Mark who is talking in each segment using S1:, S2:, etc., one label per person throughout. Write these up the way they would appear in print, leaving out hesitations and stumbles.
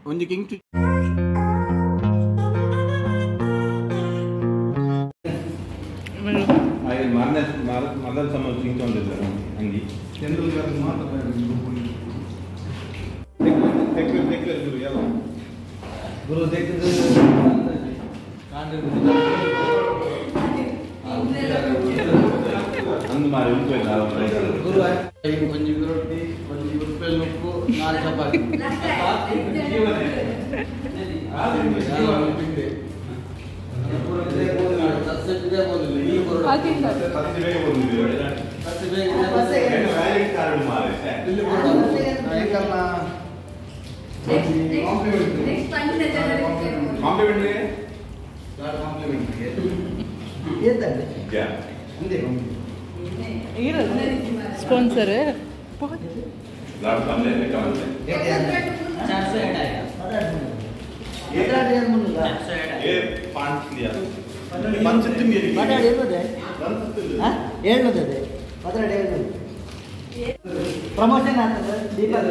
S1: ಒಂಜಿ ಕಿಂಗ್ ಮರದಲ್ ಸಮ ಕಿಂಗ್ ತೊಂದಿದ್ದಾರೆ ಅಂಗಿ
S2: ತೆಂಡೂಲ್ಕರ್ ಮಾತ್ರ
S1: ಗುರು ಯಾವ
S2: ಗುರು ದೇಖಿದ್ರೆ
S1: ಅಂದು ಮಾರಿ ಉಂಟು
S2: ಗುರು ಒಂಜಿ ರೊಟ್ಟಿ ಒಂಜಿ ಉಪ್ಪೆಲ್ ಉಪ್ಪು 4 ಚಪಾತಿ
S3: स्पॉन्सर है
S4: प्रमोशन दीपक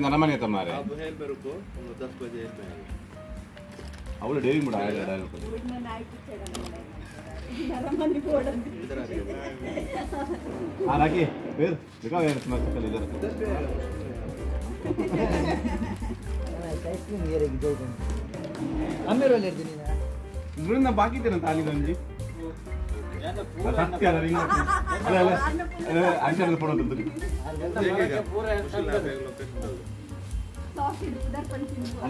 S1: नरमने तुम्हारे
S5: आप हेल में रुको 10 बजे हेल में
S1: ಅವಳು ಡೈರಿ ಮುಡ हां राकी फिर दिखाओ यार तुम्हारे कल इधर
S4: ಐಸ್ಕ್ರೀಮ್ ಏರಿಗೆ ಜೋಗ ಅಮ್ಮೇರು ಅಲ್ಲಿ ಇರ್ತೀನಿ
S1: ಗುರುನ ಬಾಕಿ ಇದ್ದೇನೆ ತಾಲಿ ಗಂಜಿ ಸತ್ಯ ಅಲ್ಲ ರಿಂಗ್ ಅಲ್ಲ ಅಲ್ಲ ಅಂಚನ ಫೋಟೋ ತಂದು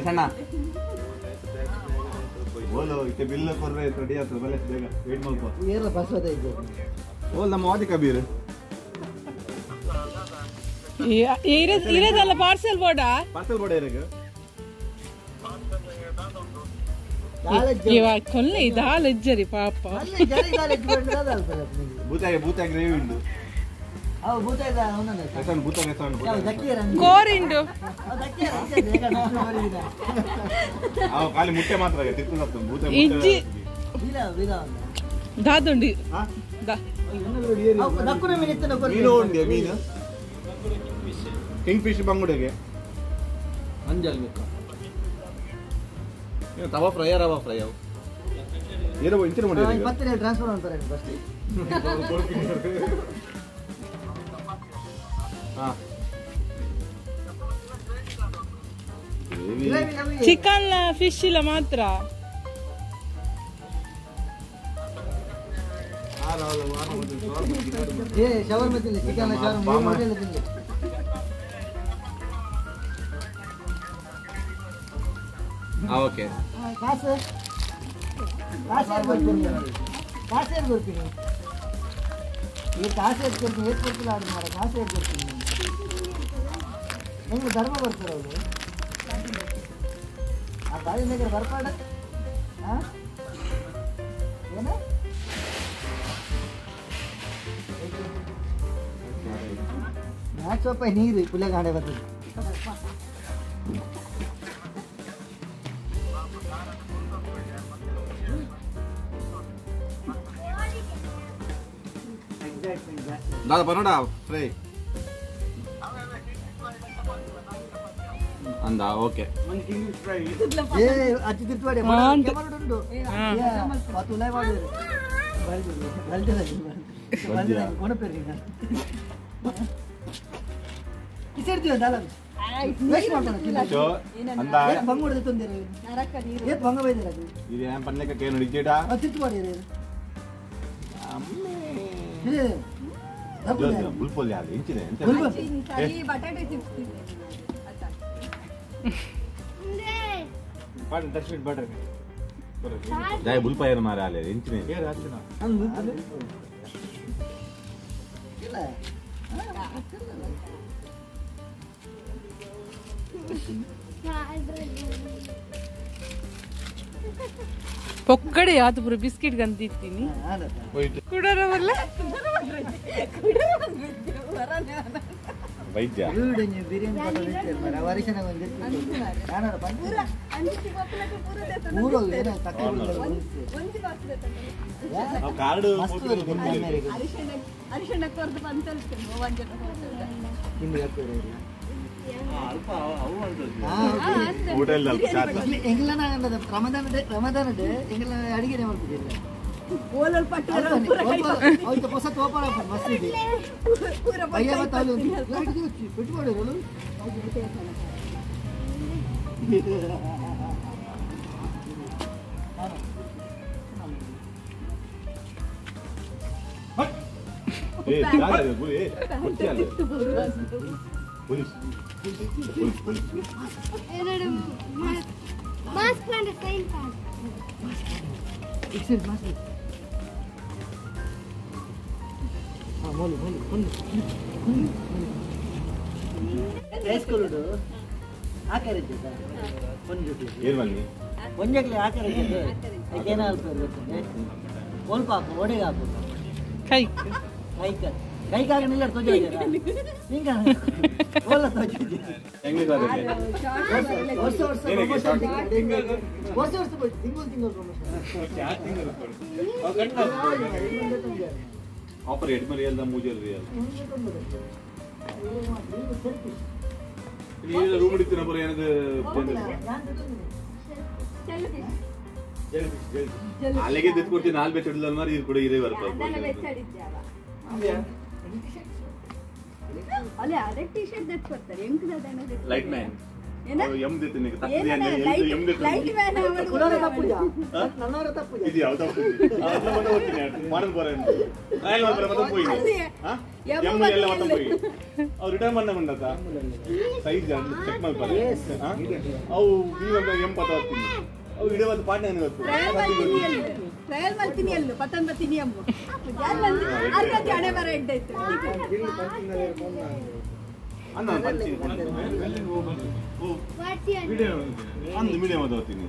S1: ಸಣ್ಣ ಬೋಲು ಇತ್ತೆ ಬಿಲ್ ಕೊರ್ರೆ ರೆಡಿ ಆಗ್ತದೆ ಬಲೆ ಬೇಗ ವೇಟ್ ಮಾಡ್ಕೋ
S4: ಏರ್ಲ ಬಸ್ ಇದೆ
S1: ಓ ನಮ್ಮ ವಾದಿ ಕಬೀರ್
S3: ಇರೋದಲ್ಲ ಪಾರ್ಸೆಲ್ ಬೋರ್ಡಾ
S1: ಪಾರ್ಸೆಲ್ ಬೋರ್ಡ್ ಇರಗೆ
S3: ಇವಾಗ ಕೊಲ್ಲೆ ಇದಾಲ್ ಇಜ್ಜರಿ ಪಾಪ
S1: ಭೂತಾಗೆ ಭೂತಾಗೆ ಗ್ರೇವಿ ಉಂಟು
S4: ಅವು ಭೂತಾಯ
S1: ಹೆಸರು ಭೂತಾಗೆ ಹೆಸರು
S3: ಕೋರಿಂಡು
S1: ಅವು ಖಾಲಿ ಮುಟ್ಟೆ ಮಾತ್ರ ತಿತ್ತು ಭೂತ
S3: ಇಜ್ಜಿ ದಾದುಂಡಿ
S1: ಮೀನು ಉಂಡೆ ಮೀನು ಕಿಂಗ್ ಫಿಶ್ ಬಂಗುಡೆಗೆ
S2: ಅಂಜಲ್ ಬೇಕು ತವಾ ಫ್ರೈ ರವಾ ಫ್ರೈ ಅವು
S1: ಏನೋ ಇಂಚಿನ ಮಾಡಿ
S4: ಮತ್ತೆ ಟ್ರಾನ್ಸ್ಫರ್ ಮಾಡ್ತಾರೆ ಫಸ್ಟ್
S1: ಹಾ
S3: ಚಿಕನ್ ಫಿಶ್ ಇಲ್ಲ ಮಾತ್ರ
S4: ಏ ಶವರ್ಮಾ ತಿನ್ನಿ ಚಿಕನ್ ಶವರ್ಮಾ ತಿನ್ನಿ
S1: ಓಕೆ
S4: ಕಾಸು ಕಾಸು ಬರ್ತೀನಿ ಕಾಸು ಬರ್ತೀನಿ ಈ ಕಾಸು ಎತ್ಕೊಡ್ತೀನಿ ಏತ್ ಕೊಡ್ತಿಲ್ಲ ಅದು ಮಾರ ಕಾಸು ಎತ್ ಕೊಡ್ತೀನಿ ನಿಮ್ಗೆ ಧರ್ಮ ಬರ್ತಾರೆ ಅವರು ಆ ಬಾಯಿ ನಗರ ಬರ್ಪಾಡ ಹಾಂ ಏನು ಮ್ಯಾಚ್ ನೀರು ಪುಲ್ಲೆ ಗಾಡೆ ಬರ್ತದೆ
S1: दादा परोटा फ्राई ಅಂದ ಓಕೆ
S4: ಏ ಅಚ್ಚಿ ತಿರ್ತವಾಡೆ ಕ್ಯಾಮರಾ ಉಂಟು ಪತ್ತು ಲೈ ಮಾಡಿದ್ರು ಬಲ್ದೆ ಬಲ್ದೆ ಕೊಣಪೇರಿ ಕಿಸೆಡ್ತೀವಿ ದಾಲ ವೇಸ್ಟ್ ಮಾಡ್ತಾನೆ
S1: ಸೊ ಅಂದ
S4: ಬಂಗುಡ ತಂದಿರಿ ಏ ಬಂಗ ಬೈದಿರ ಅದು
S1: ಇದು ಏನ್ ಪನ್ಲೆಕ್ಕ ಕೇನು ಇಜ್ಜೇಟಾ
S4: ಅದು ತಿರ್ತವಾಡಿ ಅಮ್ಮೆ
S1: ಬುಲ್ಪೊಲ್ ಯಾರು ಇಂಚಿದೆ ಎಂತ
S6: ಸರಿ ಬಟಾಟೆ ಚಿಪ್ಸ್ ತಿಂದೆ
S1: ಪಾಡ್ ದರ್ಶನ್ ಬಟರ್ ಜಾಯ್ ಬುಲ್ಪಯ್ಯನ ಮಾರ ಆಲೆ ಇಂಚಿನೆ ಏರ್ ಹಚ್ಚಿನ
S4: ಇಲ್ಲ
S3: ಪೊಕ್ಕಡೆ ಯಾತು ಪೂರ ಬಿಸ್ಕಿಟ್ ಗಂತಿತ್ತೀನಿ ಕುಡರವಲ್ಲ
S1: ವೈದ್ಯ ಕಾರ್ಡ್
S4: ರಮದಾನ ಎಂಗಲ ಅಡಿಗೆ ಮಾಡ್ತಿದ್ದಿಲ್ಲ ಹೊಸ ತೋಪಾರ ಮಸೀದಿ పెట్టుకోడు
S7: మాస్క్ సైన్
S4: మాస్క్ మోలు మోలు కొన్ని ಹೈಸ್ಕೂಲ್ ಆಕಾರ ಇದ್ದ ಒಂಜುಟಿ
S1: ಏರ್ವಲ್ಲಿ
S4: ಒಂಜಕ್ಲೆ ಆಕಾರ ಇದ್ದ ಏನ ಅಲ್ಪ ಗೊತ್ತೇ ಒಲ್ಪ ಹಾಕು ಒಡೆಗೆ ಹಾಕು
S3: ಕೈ
S4: ಕೈಕ ಕೈಕಾಗನಿಲ್ಲ ತೋಜ ಹಿಂಗ ಓಲ ತೋಜ ವರ್ಷ ವರ್ಷ ಪ್ರಮೋಷನ್ ವರ್ಷ ವರ್ಷ ತಿಂಗಳು ತಿಂಗಳು ಪ್ರಮೋಷನ್
S1: ಆಫರ್ ಎಡ್ ಮರಿಯಲ್ the ಮೂಜಲ್ ರಿಯಲ್ ನೀನು ರೂಮ್ ಹಿಡಿತೀನ ಬರೋ ಏನದು ಅಲ್ಲಿಗೆ ದೆತ್ ಕೊಡ್ತೀನಿ ನಾಲ್ ಬೆಚ್ಚ ಹಿಡಿದ ಮಾರಿ ಇದು ಕೂಡ ಇದೇ ಬರ್ತದೆ
S6: ಅಲ್ಲೇ ಅದೇ ಟಿ ಶರ್ಟ್ ದೆತ್ ಕೊಡ್ತಾರೆ ಎಂಕದ
S1: ಲೈಟ್ ಮ್ಯಾನ್ ಎಂ ದೆತ್ತೀನಿ ತಪ್ಪು ಎಂ ದೆತ್ತೀನಿ
S6: ಲೈಟ್ ಮ್ಯಾನ್
S4: ಕುಡೋರ ತಪ್ಪುಜ ನನ್ನವರ ತಪ್ಪುಜ
S1: ಇದು ಯಾವ ತಪ್ಪು ಅದನ್ನ ಮತ್ತೆ ಹೋಗ್ತೀನಿ ಮಾಡಲ್ ಬರ ಟ್ರಯಲ್ ಮಾಡ್ಬರ ಮತ್ತೆ ಹೋಗಿ ಎಂ ಎಲ್ಲ ಮತ್ತೆ ಹೋಗಿ ಅವ್ರು ರಿಟರ್ನ್ ಮಾಡ್ನ ಬಂದತ ಸೈಜ್ ಚೆಕ್ ಮಾಡ್ತಾರೆ ಅವು ಬಿ ಅಂತ ಎಂ ಪತ್ತ ಹೋಗ್ತೀನಿ ಅವು ಇಡೇ ಒಂದು ಪಾರ್ಟ್ನರ್ ಗೊತ್ತು
S6: ಟ್ರಯಲ್ ಮಾಡ್ತೀನಿ ಅಲ್ಲೂ ಪತ್ತೊಂಬತ್ತೀನಿ ಅಮ್ಮ ಅರ್ಧ ಹಣೆ ಬರ ಇಡ್ಡಾಯ್ತು
S1: ಅಣ್ಣ ಅಂದು ಮೀಡಿಯಂ ಅದು ಹೋಗ್ತೀನಿ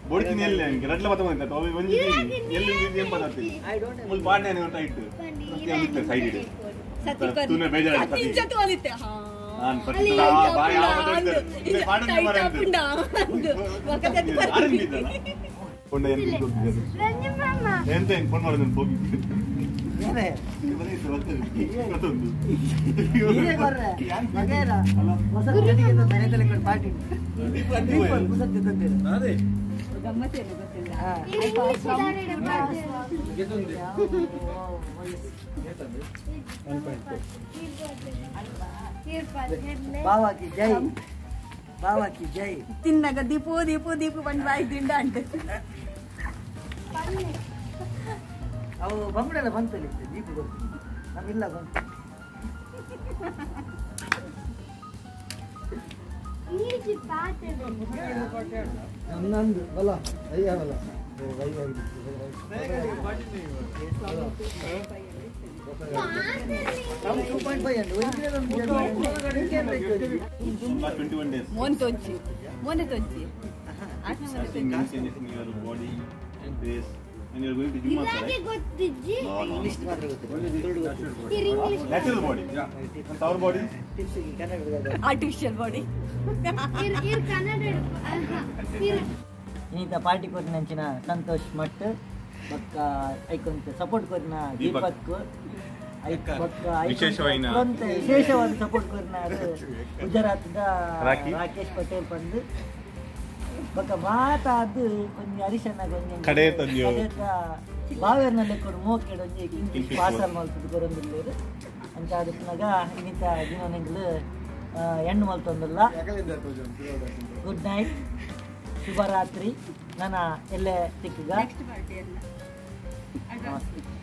S1: ಬೊಡ್ತೀನಿ ಎಲ್ಲಿ ಹಂಗೆ ರಡ್ಲ ಪತ್ತ ಬಂತ ಒಂಜಿ ಎಲ್ಲಿ ಎಂ ಪತ್ತ ಹೋಗ್ತೀನಿ ಮುಲ್ ಪಾರ್ಟ್ನರ್ ಟೈಟ್ ಸೈಡ್ ಇಡು ತುನೆ ಬೇಜಾರು ನಾನು ಎಂತ ಫೋನ್ ಮಾಡೋದು ಹೋಗಿ
S4: ಬಾವಾ ಕಿ ಜೈ ಬಾವಾ ಕಿ ಜೈ
S6: ತಿನ್ನಾಗ ದೀಪು ದೀಪು ದೀಪು ಬಂದು ಬಾಯಿ ದಿಂಡ ಅಂಟು
S4: ಅವು ಬಂಗುಡೆಲ್ಲ ಬಂತಲ್ಲಿ ದೀಪು ಗೊತ್ತು ನಮ್ಮಿಲ್ಲ ಬಂತು ನನ್ನಂದು ಬಲ ಅಯ್ಯವಲ್ಲ
S6: ಮೋನ್ ತೊಂಚಿ ಮೋನೆ ತೊಂಚಿ
S1: And you're going to gym also, right? No, no. Natural body. Yeah. And our body?
S6: Artificial body.
S4: ಇನ್ನಿತ party ಕೊರಿನಂಚಿನ Santosh ಮಟ್ ಬೊಕ್ಕ ಐಕೊಂತ ಸಪೋರ್ಟ್ ಕೊರಿನ ದೀಪಕ್
S1: ವಿಶೇಷವಾಯಿನ-
S4: ವಿಶೇಷವಾದ ಸಪೋರ್ಟ್ ಕೊರ್ನಾರು ಗುಜರಾತ್ದ
S1: ರಾಕಿ.
S4: ರಾಕೇಶ್ ಪಟೇಲ್ ಪಂದ್ ಬೊಕ್ಕ ಮಾತಾದ್ ಒಂಜಿ ಹರಿಶನಾಗ ಒಂಜಿ
S1: ಕಡೇತ ಒಂಜಿ
S4: ಕಡೇತ ಬಾವೇರ್ನ ಲೆಕ್ಕೊಡು ಮೋಕೆಡ್ ಒಂಜಿ ಕಿಂಗ್ಫಿಶ್
S1: ಕಿಂಗ್ಫಿಶ್
S4: ಪಾರ್ಸಲ್ ಮಲ್ತುದು ಕೊರೊಂದುಲ್ಲೆರ್ ಅಂಚ ಆದಿಪ್ಪುನಗ ಇನ್ನಿತ ದಿನ ಎಂಕ್ಲು ಎಣ್ಣು ಮಲ್ತೊಂದುಲ್ಲ. ಗುಡ್ ನೈಟ್, ಶುಭರಾತ್ರಿ. ನನ್ನ ಎಲ್ಲೆ ತಿಕ್ಕುಗ.
S6: ನೆಕ್ಸ್ಟ್ ಪಾರ್ಟಿ ಎಲ್ಲ.
S4: ನಮಸ್ತೆ.